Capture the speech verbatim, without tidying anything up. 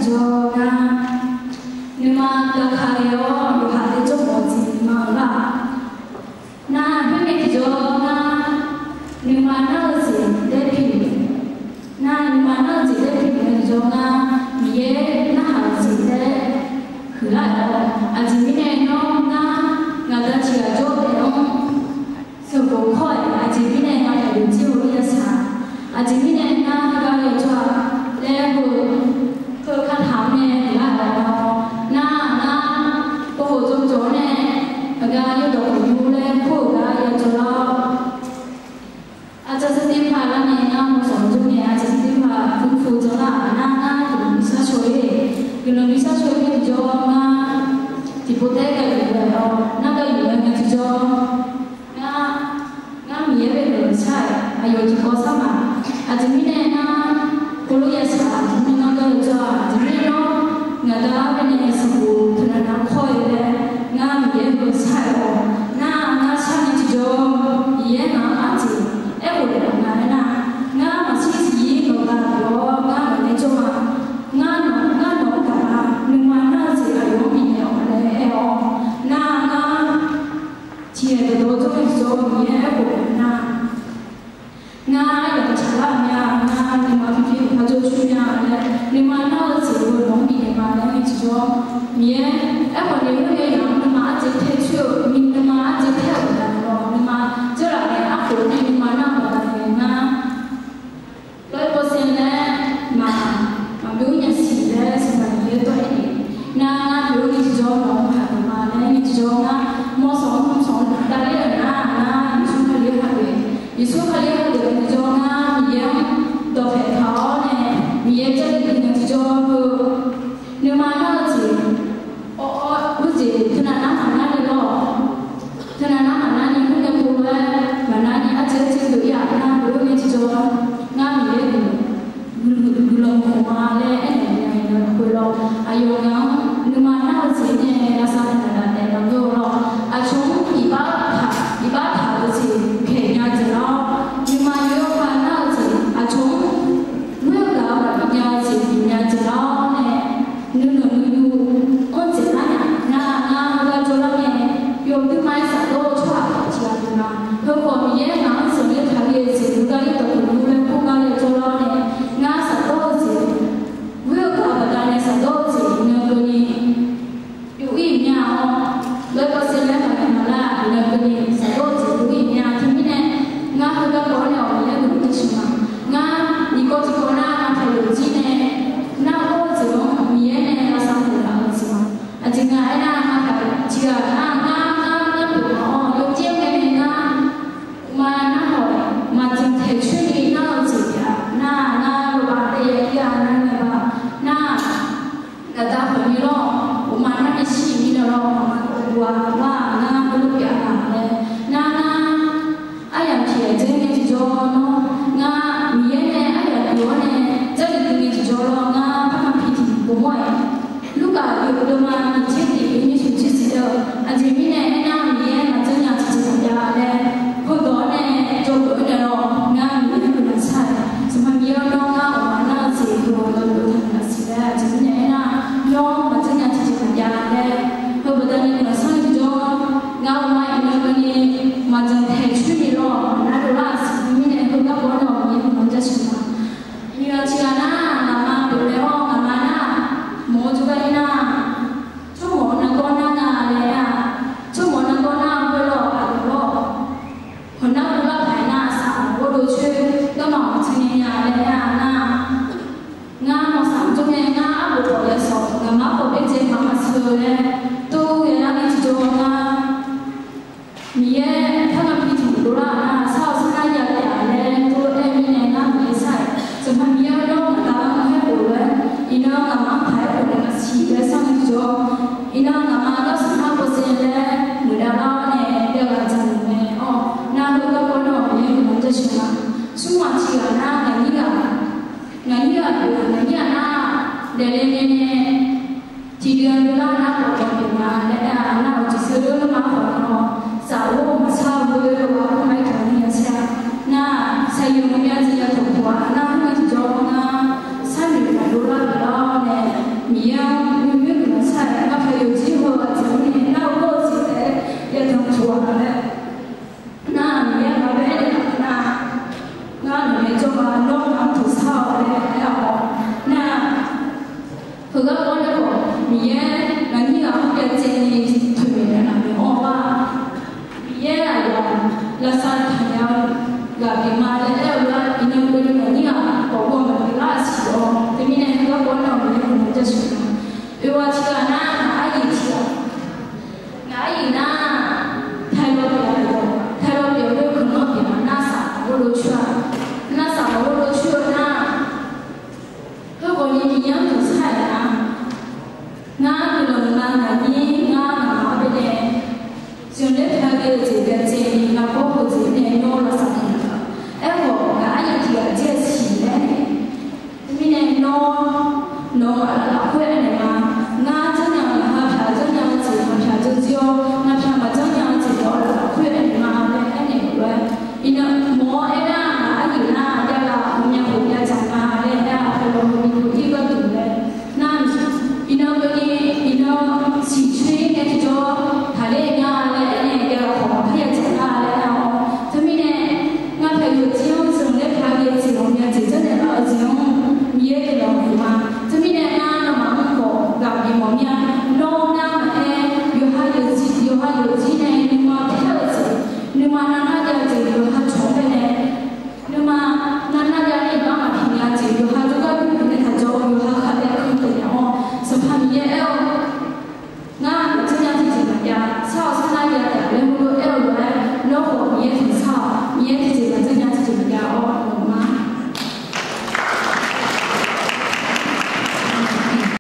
tiqjawr ngar, nuima gaka ghae-awr yawqha dae jawrmawf-eu jeq nuima-anr lar. Nar, khoerngae tiqjawr ngar, nuima nar-eu jeq taer pyeuf-eu, nar, nuima nar-eu jeq taer pyeuf-eu ngae tiqjawr ngar, Miqyaer narhaq-eu jeq taer huiqlar-awq. Aqjeq mirnae nawr ngar, ngaq da tiq ghaq jawr taef-anr sanqbof kawr-aer, aqjeq mirnae ngar haeq lef jir-eu yasaq, aqjeq mirnae ngar heugar yajawr-a laer heu, heu kataq-anr nae huiqlar-awq. Nar, ngar, pov hof dzawrdzawr-anr nae, aqgar yawrdawq khof yur laer kur-euq gar yajawr lar-awr, aqcawq sar tirpaq lar nae ngar mawrsanq jawr nae aqcawq sar tirpaq fmrfu dzanr lar-aq, nar ngar guiqlanq nuisar shaw-ir, guiqlanq nuisar shaw-ir tiqjawr ngar, tiqpov taef-aer gaq yuf ghae-awr nar gaq yuf ghae ngae tiqjawr, ngar, ngar Miqyaer bae-euq shar-aer aqyawf tiqkawv sar ma. Aqjeq mirnae ngar, heulof yasaq aqjeq mirnae ngar gar yajawr-a, aqjeq mirnae nawr ngaq da-anr bae nae sanqbof teunav nav kawr-eu laer, ngar Miqyaer-euq shar-aer-awq. Nar, ngar shar ngae tiqjawr, Miqyaer ngaq-anr aqjeq aerkhof daef-a nga laer nar, ngar maqshir tiqyir nawq-anr gaq-awr ngar maqnaeq jawr ma. Ngar nawq, ngar nawq-anr gaq-a, nuima nar-eu jeq aqyawf-anr bifnaeq-awq laer aer-awr, nar, ngar tiqghaq dawqdawq jawr-eu tiqjawr Miqyaer aerkhof daef nar, ngar aryamq tsaqlar-euq mya, ngar nuima pirpir uqpar jawr coer mya laer, nuima nar-eu jeq-eu nawq-anr bifnaeq ma laer ngae tiqjawr, Miqyaer aerkhawf ni khoerngae yawf-anr nuima arjeq tae coer-eu, nuima arjeq tae-euq baqdanae lawr, nuima dzeurlaf nae arkhof nae nuima nar-eu baqdanae ngar, lawr-aer bawsaev laer maq, maqbyov nya siq laer Sanqpaq Miqyaer dawr-aer nae, nar, ngar byov-ir ngae tiqjawr nawq-anr haq deuq ma laer ngae tiqjawr ngar, mawrsanq-anr mawrsanq-anr davler-euq nar, ngar Yeqsur Kali-anr haq deuq, Yeqsur Kali-anr haq deuq ngae tiqjawr ngar Miqyaer-anr dawqpaeq taq-awr nae, Miqyaer Jarlif deuq ngae tiqjawr heu, nuima nar-eu jeq, awr, awr, heujeq teunav nar maqnar ni lawr. Teunav nar maqnar ni khoerngae pov-aer maqnar ni arjeq arjeq deuq-ir-aq, ngar byov-ir ngae tiqjawr ngar Miqyaer deuq guiqlanq mawf ma laer aernaeq nya-eu lafkhoer lawr, aqyawf ngaq-anr nuima nar-eu jeq nae lavsav taq-aq daef maqngeur-eu lawr, aqcawq-anr iqbax taq, iqbax taq-eu jeq pyaeq nya jeq lawr, nuima yawr yawr ka nar-eu jeq aqcawq-anr ghoer-eu gaq-eu maqbi nya-eu jeq bif nya jeq lawr nae, nuinoeq nuiyu-anr dzaeqlar nya nar, ngar heugar jawrlar ngae, yawduima-aer shafdawr-eu tsawrhaq tiq ghaq pyeuf ma. Heukhawf Miqyaer ngaq-anr zanqler taqler-eu jeq heugar yawrdawq khof yur laer kur gar laer jawrlar nae, ngar shafdawr-eu jeq, ghoer-eu gaq-eu baqdanae shafdawr-eu jeq iqnan keuvni byov-ir mya-awr, lawr-aer bawsaev laer maqgaq maqlar iqnan keuvni shafdawr-eu jeq byov-ir mya. Teumirnae ngar heugar kawv-awr nae awq Miqyaer guiqlanq-anr jasheuq ma. Ngar iqkawv tiqkawv nar-aq, taqlof jir nae nar-eu gawr-eu jeq-anr Miqyaer nae lavsav taq-euq jeq ma. Aqjeq nga aernar, ngar tiqghaq nar ngar ngar ngar pyeuf ma-awr yawdzer ngae nae ngar ma nar hawq maqdzanq taeq coer ni nar-eu jeq pyeuf-a nar, ngar loba daef ya-ir-a nar nae ba nar, gaqda pawqni lawr, uqma nar nae shir-iq mirnae lawr, maqma kawv buv-a lar-aq, ngar heulof pyeuf-a laer nar, ngar aryamq pyaeq dzaeq ngae tiqjawr lawr, ngar Miqyaer nae aryamq pyaeq-awr nae Jarlif dui ngae tiqjawr lawr, ngar parma pi tiq bof mawr-aer, Lurkaf yawhuiq deuvma nyiq tser tiq yawnyir smq tser siq-eu, aqjeq mirnae aernar, Miqyaer maqjanr nya tiqjeq maqjav laer, heudawq-anr nae jawrgeuf-awr nae lawr, ngar Miqyaer guiqlanq shar-aer, Sanqpaq Miqyaer-awr nawr ngar uqma nar-eu jeq heulof-aer lawr taqnoeq laf siq laer, aqjeq mirnae aernar, nawr maqjanr nya tiqjeq maqjav laer, heubaqda nae guiqlanq shar-eu tiqjawr, ngar uqma iqnan keuvni maqdzanq taeq coer ni lawr, nar dovlar-aq siq mirnae heugar baw-awr nae Miqyaer guiqlanq jasheuq ma. Iqnan tiqghaq nar, ngaqma pyeufmae-awr ngaqma nar, mawq-eu jawrgar-ir nar, tsawrmawq-eu nargawr nar nga laer-aq, tsawrmawq-eu nargawr nar-eu khoerlof-aer aqyawf lawr, hawq nar uvlar paq-aer nar, saq-awq gawrdov coer garma-awq teunae nya laer-aq nar, ngar mawq saq-anr jawr ngae ngar arbof khawf yasawq ngaqma khawf byaerdzae paq maqsiq-eu laer, tov ghae lar ngae tiqjawr ngar Miqyaer parma pi tiq dovlar-aq nar, sar-awq sar nar ya taef-a laer tov-aer mirnae ngar Miqyaer sar-aer, Sanqpaq Miqyaer-awr nawr ngaq da-anr haer bof-aer, iqnan ngaqma-anr taq-aer bof naeq maqsiq laer sar ngae tiqjawr, iqnan ngaqma gar saq nar bawsaev laer muiqdav lar-awr nae, yaghaq dzaq-euq mae-awr nar, heugar baw-awr nae Miqyaer guiqlanq jasheuq ma. Smr ghaq tiq ghaq nar, ngaq nyir ghaq, ngaq nyir ghaq pyeuf-eu ngaq nyir ghaq nar, daefle nae nae tiqdui-anr dui lar nar, khawf dawq pyeuf ma laer aer-a nar, awqjeq seuq-eu lawrma khawf nar, saq-awr maqsar-eu ghoe-eu lof-aer khoerma-aer taq-eu ni ya saer-a nar, saqyoeq maqbyav jeq ya tawqpuq-aq nar, khoerngae tiqjawr ngar sar noeq maqdov lar-euq lar-awr nae, Aqlawr, ngaq-anr taqshar-awq laer aer-awq. Nar-aq, heugar gawr nae khawf, Miqyaer ngaq nyir ghaq-anr byacaevni toeqmaeq naeqlaf mawf-awr-a. Miqyaer aqyawf-aq, lavsav taqnya-eu ghaq pyeuf ma laer aer-eu gar, iqnan keuvni ngaq nyir ghaq khawf ghawqmya maqbi lar-a siq-awr, teumirnae heugar gawr nae-awq, Miqyaer-anr jaceuq ma. Oeqghaq tiqghaq nar, ngaq aryiq tiqghaq, ngaq aryiq nar, tailawr pyeuf-a, tailawr pyeuf-eu khoerkanr pyeuf-a, narsaq maqghov dov coer-a, narsaq maqghov dov coer-eu nar, Heukawvni Miqyaer-anr taqshar-aer-a, ngar guiqlanq ma ngaq nyir ngar ngaq-anr baenae zanqler paq ghae-eu jeq byacaevni ngar gawr-eu jeq nae nawr lavsav taq-a. Aerkhawf, ngaq aryiq tiqghaq dzaer-eu siq laer, teumirnae nawr, nawq-eu